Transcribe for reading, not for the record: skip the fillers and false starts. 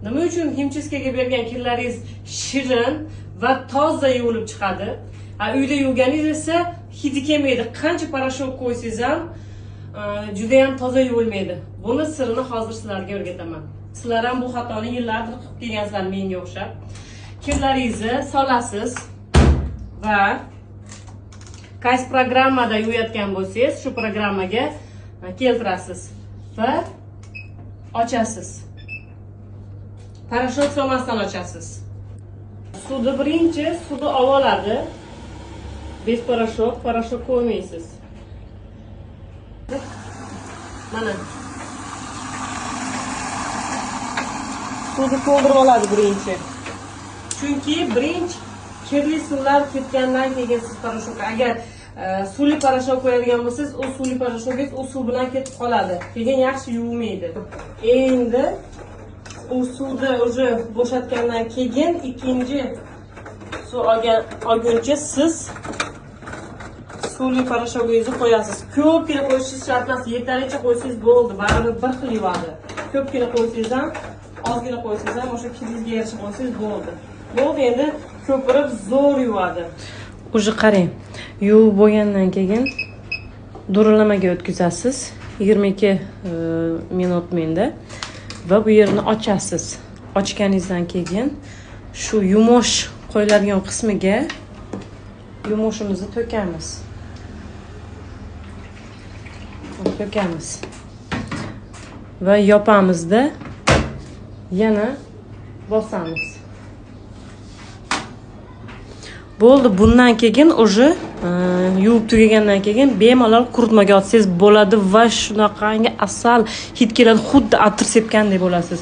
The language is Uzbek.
Nima uchun химчистка ga bergan kirlaringiz shirin va toza yuvilib chiqadi? A uyda yuvganingiz esa hidi kelmaydi. Qancha порошок qo'ysangiz ham judayam toza yuvilmaydi. Buni sirini hozir sizlarga o'rgataman. Sizlar ham bu xatoni yillardir qilib kelgansizlar menga o'xshab. Kirlaringizni solasiz va qaysi programmada yuvayotgan bo'lsangiz, shu programmaga keltirasiz va ochasiz. Порошок solmasdan ochasiz. Suvni birinchi suvni olib oladi. Без порошок, порошок qo'ymaysiz. Mana. Suvni to'ldirib oladi birinchi. Chunki birinchi kirli suvlar ketgandan keyin siz порошок, agar suvli порошок qo'yadigan bo'lsangiz, u suvli порошок ingiz u suv bilan ketib qoladi. Keyin yaxshi yuvilmaydi. Endi u suvni уже bo'shatgandan keyin ikkinchi suv olguncha siz suvli порошок ingizni qo'yasiz. Ko'pgina qo'yishingiz shart emas, yetarlicha qo'ysangiz bo'ldi, baribir bir xil yuvadi. Ko'pgina qo'ysangiz ham, ozgina qo'ysangiz ham, o'sha kiringizga yarasha qo'ysangiz bo'ldi. Bo'ldi, endi ko'pirib zo'r yuvadi. Уже qarang, yuvib bo'lgandan keyin do'rilamaga o'tkazasiz. 22 minut menda va bu yerni ochasiz. Ochganingizdan keyin shu yumosh qo'yiladigan qismiga yumoshimizni to'kamiz. To'kamiz. Va yopamizda yana bosamiz. Bo'ldi, bundan keyin уже yuvib tugagandan keyin bemalol quritmaga otsangiz bo'ladi va shunaqangi asal hid keladi, xuddi atir sepgandek bo'lasiz.